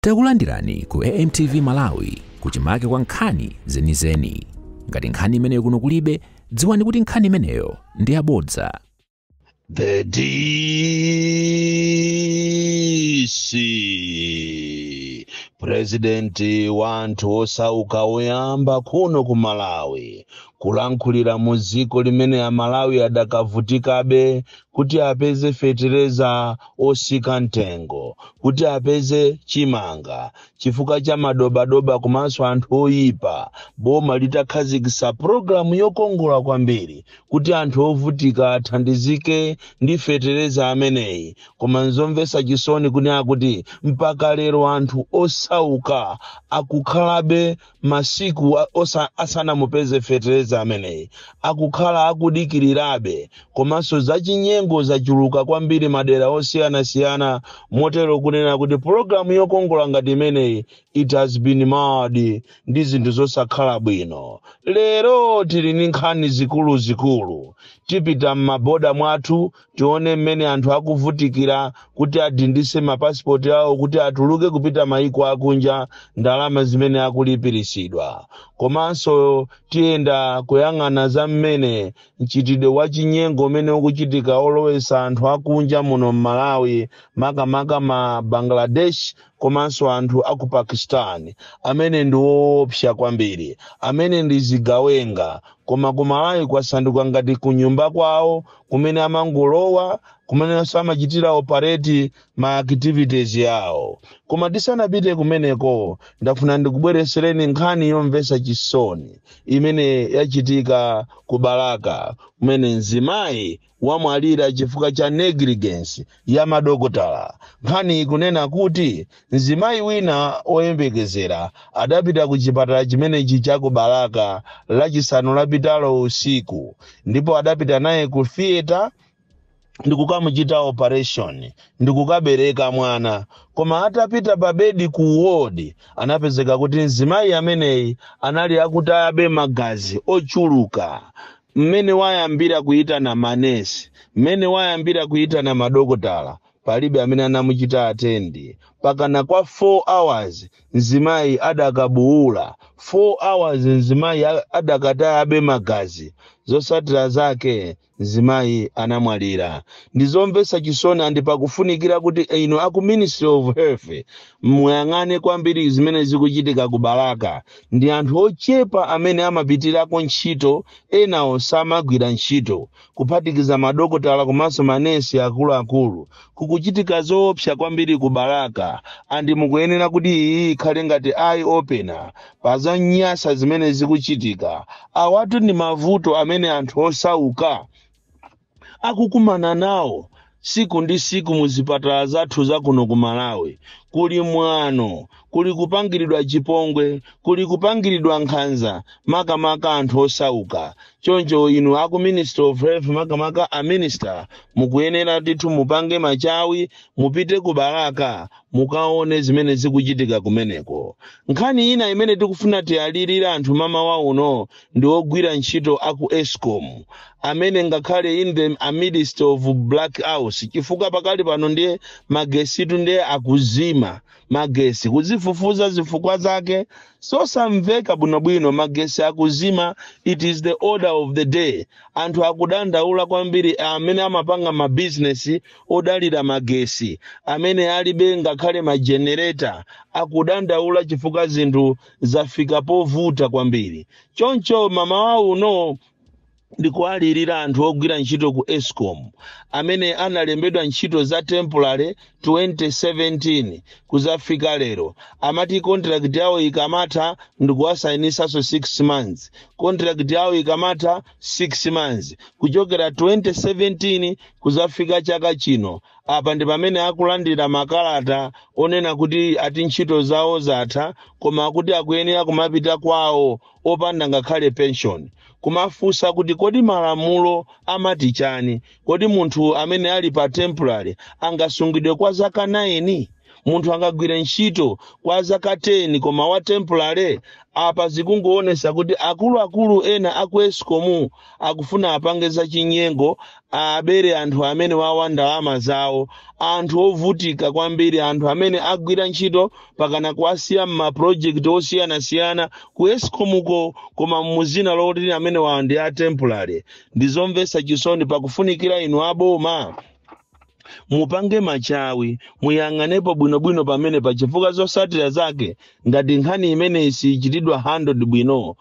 Takulandirani ku AMTV Malawi, kuchimake kwa nkhani zenizeni. Ngati nkhani imeneyo kuno kulibe, dziwani kuti nkhani imeneyo ndi yabodza. The DC, President wa anthu osauka woyamba kuno ku Malawi kulankhulira mu dziko limene Amalawi adakavutikabe kuti apeze fetereza osika mtengo, kuti apeze chimanga, chifukwa cha madobadoba komanso anthu oyipa. Boma litakhazikitsa pulogalamu yokongola kwambiri kuti anthu ovutika athandizike ndi fetereza ameneyi, koma nzomvetsa chisoni kunena kuti mpaka lero anthu osauka akukhalabe masiku asanamupeze fetereza ameneyi, akukhala akudikirirabe. Komanso zachinyengo zachuluka kwambiri madera osiyanasiyana, motero kunena kuti pulogalamu yokongola ngati imeneyi, it has been marred ndi zinthu zosakhala bwino. Lero tili ndi nkhani zikuluzikulu. Tipita m'maboda mwathu, tione mmene anthu akuvutikira kuti adindise mapasipoti awo kuti atuluke kupita maiko akunja, ndalama zimene akulipirisidwa. Komanso tiyenda kuyang'ana za mmene mchitidwe wa chinyengo umene ukuchitika olowesa anthu akunja muno m'Malawi, makamaka ma Bangladesh komanso anthu aku Pakistan, amene ndi woopsa kwambiri, amene ndi zigawenga, koma ku Malawi kwasanduka ngati kunyumba kwawo kumene amangolowa, kumenenso amachitira operate ma activities yawo. Koma tisanapite kumeneko, ndafuna ndikubweresereni nkhani yomvetsa chisoni imene yachitika ku Balaka, kumene mzimayi wamwalira chifukwa cha negligence ya madokotala. Nkhani ikunena kuti mzimayi wina oyembekezera adapita ku chipatala chimenechi cha ku Balaka Lachisanu lapitalo usiku, ndipo adapita naye ku theatre ndikukamuchita operation, ndikukabereka mwana. Koma atapita pa bedi ku ward, anapezeka kuti mzimayi ameneyi anali akutayabe magazi ochuluka. Mmene wayambira kuyitana manesi, mmene wayambira kuyitana madokotala, palibe amene anamuchita attend. Pakana kwa 4 hours mzimayi adakabuwula, 4 hours mzimayi adakatayabe magazi. Zotsatira zake, mzimayi anamwalira. Ndizomvetsa chisoni, and pakufunikira kuti inu aku Ministry of Health muyang'ane kwambiri zimene zikuchitika ku Balaka. Ndi anthu ochepa amene amapitirako ntchito, enawo samagwira ntchito, kuphatikiza madokotala komanso manesi akuluakulu. Kukuchitika zoopsa kwambiri ku Balaka, and mukuyenera kuti iyi ikhale ngati eye opener pa zanyasa zimene zikuchitika. Awatu ndi mavuto amene anthu osauka akukumana nawo siku ndi siku muzipatala zathu zakuno ku Malawi. Kuli mwano, kuli kupangiridwa chipongwe, kuli kupangiridwa nkhanza, makamaka anthu osauka. Choncho inu aku Ministry of Health, makamaka a minister, mukuyenera ndithu mupange machawi, mupite ku Balaka, mukaone zimene zikuchitika kumeneko. Nkhani ina imene tikufuna tiyalirire anthu mamawa uno ndi ogwira ntchito aku ESCOM, amene ngakhale in the amidst of blackouts, chifukwa pakali pano ndiye magesitu ndiye akuzima magesi, kuzifufuza zifukwa zake sosamveka bwinobwino. Magesi akuzima, it is the order of the day. Anthu akudandaula kwambiri, amene amapanga mabizinesi odalira magesi, amene alibe ngakhale majenereta, akudandaula chifukwa zinthu zafika povuta kwambiri. Choncho mamawa uno ndikuwalirira anthu ogwira ntchito ku ESCOM amene analembedwa ntchito za temporary 2017 kuzafika lero. Amati contract yawo ikamatha ndikuwasayinisanso 6 months, contract yawo ikamatha 6 months, kuchokera 2017 kuzafika chaka chino. Apa ndi pamene akulandira makalata onena kuti ati ntchito zawo zatha, koma akuti akuyenera kumapita kwawo opanda ngakhale pension. Kumafunsa kuti kodi malamulo amati chani? Kodi munthu amene ali pa temporary angasungidwe kwa zaka 9? Munthu angagwire ntchito kwa zaka 10 koma wa temporary? Apa zikungoonesa kuti akuluakulu ena aku ESCOM akufuna apange za chinyengo, abere anthu amene wawa ndalama zawo, anthu ovutika kwambiri, anthu amene agwira ntchito pakana kuwasiya m'maproject osiyanasiyana ku ESCOMuko, koma muzina loti amene wawa ndi a temporary. Ndizomvetsa chisoni. Pakufunikira inu aboma mupange machawi, muyang'anepo bwinobwino pamene pachifukwa zotsatira zake ngati nkhani imeneyi sichitidwa handled bwino,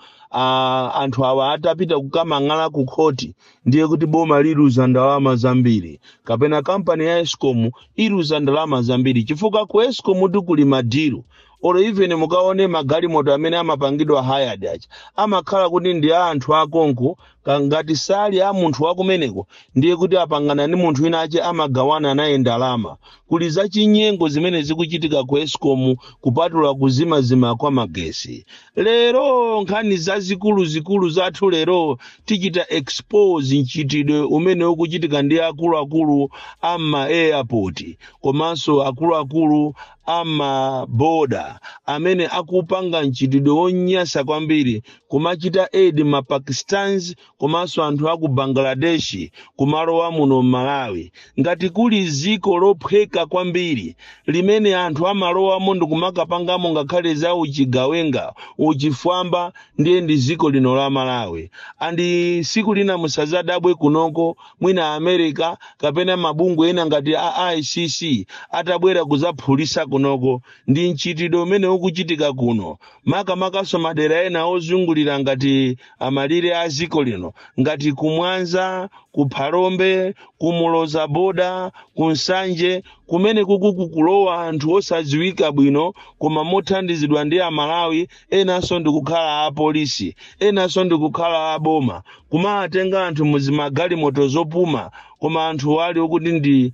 anthu awa atapita kukamang'ala ku khoti, ndiye kuti boma liluza ndalama zambiri kapena kampani ya ESCOM iluza ndalama zambiri, chifukwa ku ESCOM tikuli madeal. Olo even mukaone magalimoto amene amapangidwa hired aja, amakhala kuti ndi a anthu akonko. Ngati sali a munthu wakumeneko, ndiye kuti apangana ndi munthu wina ache, amagawana naye ndalama. Kuli zachinyengo zimene zikuchitika ku ESCOM, kupatula kuzimazima kwa magesi. Lero nkhani zazikuluzikulu zathu lero, tichita expose mchitidwe umene ukuchitika ndi akuluakulu ama airport komanso akuluakulu ama border amene akupanga mchitidwe wonyasa kwambiri, kumachita aid ma Pakistans komanso anthu aku Bangladesh kumalowa muno Malawi. Ngati kuli ziko lophweka kwambiri limene anthu amalowamo ndikumakapangamo ngakhale za uchigawenga, uchifwamba, ndiye ndi ziko lino la Malawi. And siku lina musazadabwe kunoko mwina America kapena mabungwe ena ngati a ICC atabwera kuzaphulisa kunoko ndi mchitidwe umene ukuchitika kuno, makamakaso madera ena ozungulira ngati amalire a ziko lino, ngati kumwanza, ku Phalombe, kumuloza boda, ku Nsanje, kumene kuku kukulowa anthu osadziwika bwino koma mothandizidwa ndi Amalawi enanso ndikukhala apolisi, enanso ndikukhala aboma, kumatenga anthu muzimagalimoto zopuma, koma anthu ali okuti ndi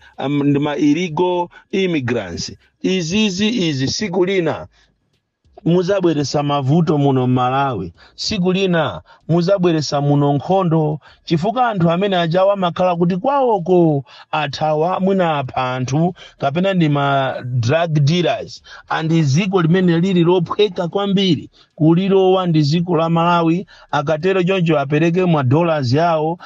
ma illegal immigrants. Izizi izi siku lina muzabweresa mavuto muno Mmalawi, siku lina muzabweresa muno nkhondo, chifukwa anthu amene ajawa amakhala kuti kwawoko athawa, mwina apha anthu kapena ndi ma drug dealers. And ziko limene lili lophweka kwambiri kulilowa ndi ziko la Malawi. Akatero choncho apereke ma dollars yawo,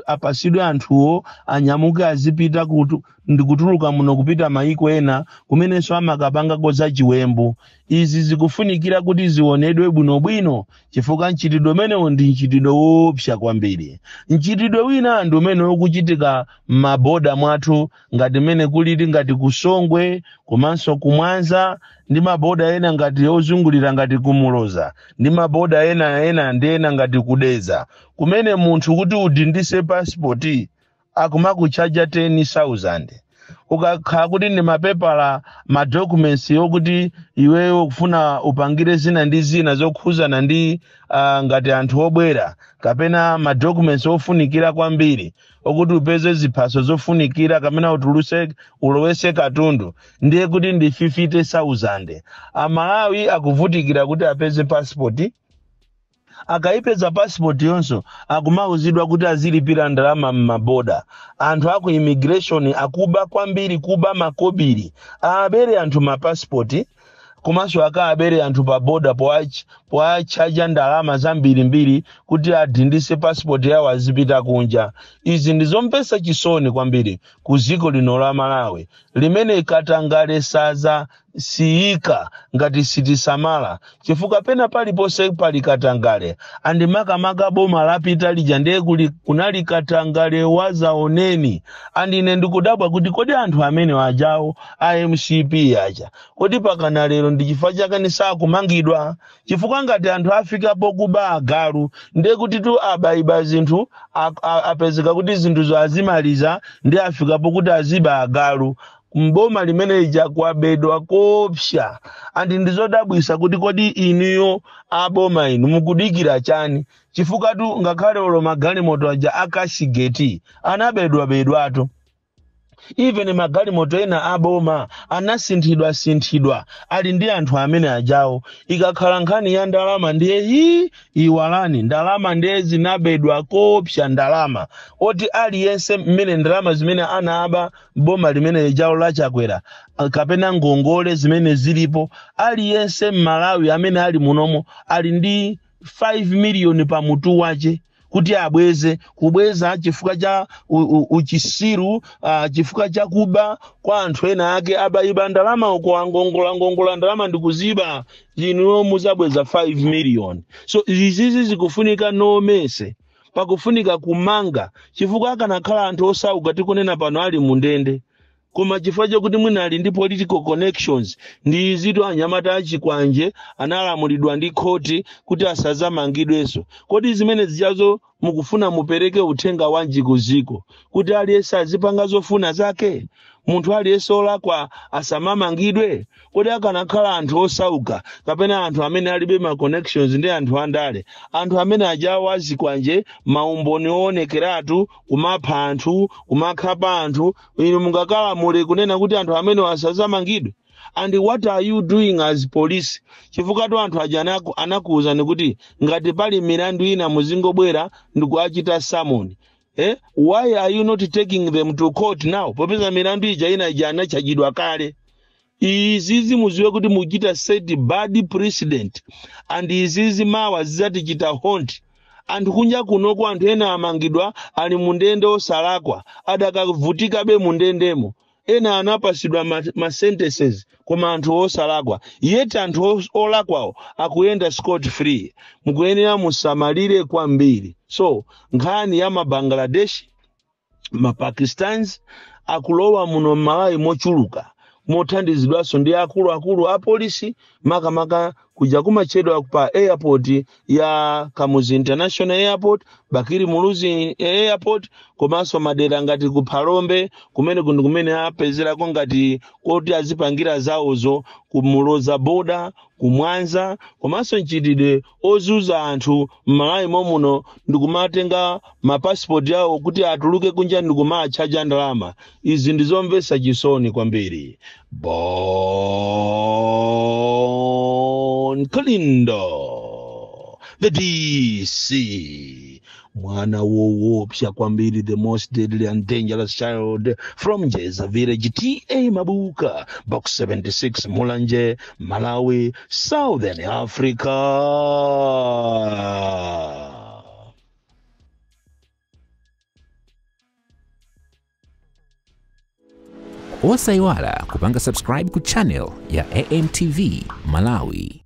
apasidwe anthuwo, anyamuke azipita kutu ndikutuluka muno kupita maiko ena kumenenso amakapangako za chiwembu. Izi zikufunikira kuti zionedwe bwinobwino, chifukwa mchitidwe umenewo ndi mchitidwe woopsa kwambiri. Mchitidwe wina ndi umene ukuchitika m'maboda mwathu, ngati mmene kulili ngati kusongwe komanso kumwanza ndi maboda ena ngati ozungulira ngati kumuloza ndi maboda ena ena ndi ena ngati kudeza, kumene munthu kuti udindise pasipoti akumakuchaja 10,000. Ukakhala kuti ndi mapepala, ma documents yokuti iweyo kufuna upangire zina ndi zina zokhuzana ndi ngati anthu obwera kapena ma documents ofunikira kwambiri okuti upeze ziphaso zofunikira kapena utuluse ulowese katundu, ndiye kuti ndi 50,000. Amalawi akuvutikira kuti apeze passport. Akayipeza passport yonso, akumauzidwa kuti azilipira ndalama m'maboda. Anthu aku immigration akuba kwambiri, kuba makobiri, aabere anthu mapasipoti komanso akaabere anthu pa boda poachaja ndalama zambirimbiri kuti adindise passport yawo azipita kunja. Izi ndizomvetsa chisoni kwambiri ku dziko lino la Malawi limene katangale saza siyika ngati sitisamala, chifukwa pena paliponse pali katangale. And makamaka boma lapita lija ndiye kunali katangale wazaoneni. And ine ndikudabwa kuti kodi anthu amene ajawo a MCP aja, kodi pakana lero ndi chifukwa chakani sakumangidwa? Chifukwa ngati anthu afikapo kuba agalu, ndiye kuti tu abayiba zinthu, apezeka kuti zinthuzo azimaliza, ndi afikapo kuti aziba agalu. Mboma limene lija kwabedwa kopsa. And ndizodabwisa kuti kodi inuyo aboma inu mukudikira chani? Chifukwa tu ngakhale olo magalimoto aja a Cashgate anabedwabedwatu. Even magalimoto ena aboma anasinthidwa sinthidwa, ali ndi anthu amene ajawo. Ikakhala nkhani ya ndalama ndiye hii, iwalani. Ndalama ndiye zinabedwa kopsa, ndalama oti aliyense mmene ndalama zimene anaba boma limene jawo lachakwera kapena ngongole zimene zilipo, aliyense Mmalawi amene ali munomo ali ndi 5 miliyoni pa mutu wace kuti abweze, kubweza chifukwa cha uchisiru, chifukwa cha kuba kwa anthu ena ake abayiba ndalama uko, angongola ngongola ndalama ndikuziba, inuyo muzabweza 5 million. So izizi zikufunika nomese, pakufunika kumanga, chifukwa akanakhala anthu osauka tikunena pano ali mundende, koma chifukwa chokuti mwina ali ndi political connections ndi izitu, anyamata achikwanje analamulidwa ndi khoti kuti asazamangidwenso. Kodi zimene zichazo mukufuna mupereke uthenga wanji kuziko? Kuti aliyense azipanga zofuna zake, munthu aliyense olakwa asamamangidwe? Kodi akanakhala anthu osauka kapena anthu amene alibe ma connections ndi anthu andale, anthu amene ajawo azikwanje, maumboni oonekeratu, kumapha anthu, kumakhapa anthu, inu mungakalamule kunena kuti anthu amene asazamangidwe? And what are you doing as police? Chifukwa tu anthu aja anakuwuzani kuti ngati pali milandu ina muzingobwera ndikuachita summon. Why are you not taking them to court now, popeza milandu ija ina ija anachajidwa kale? Izizi muziwe kuti muchita set bad precedent, and izizi mawa zidzatichita haunt. Anthu kunja kunoko, anthu ena amangidwa, ali mundende osalakwa, adakavutikabe mundendemo. Ena anapasidwa ma sentences, koma anthu osalakwa, yet anthu olakwawo akuyenda scot free. Mukuyenera musamalire kwambiri. So nkhani ya mabangladesh, mapakistans akulowa muno m'Malawi mochuluka, mothandizidwanso ndi akuluakulu a polisi, makamaka kuja kumachedwa pa airport ya Kamuzu International Airport, Bakili Muluzi Airport, komanso madera ngati ku Phalombe kumene kundi kumene apezerako ngati koti azipangira zawozo, ku Muloza border, ku Mwanza, komanso mchitidwe ozuza anthu m'Malawi momuno ndikumatenga mapasipoti awo kuti atuluke kunja ndikumatchaja ndalama. Izi ndizomvetsa chisoni kwambiri. Bon Kalindo, the DC, mwana woopsa kwambiri, the most deadly and dangerous child from Jeza Village, TA Mabuka, Box 76, Mulanje, Malawi, Southern Africa. Osayiwala kupanga subscribe ku channel ya AMTV Malawi.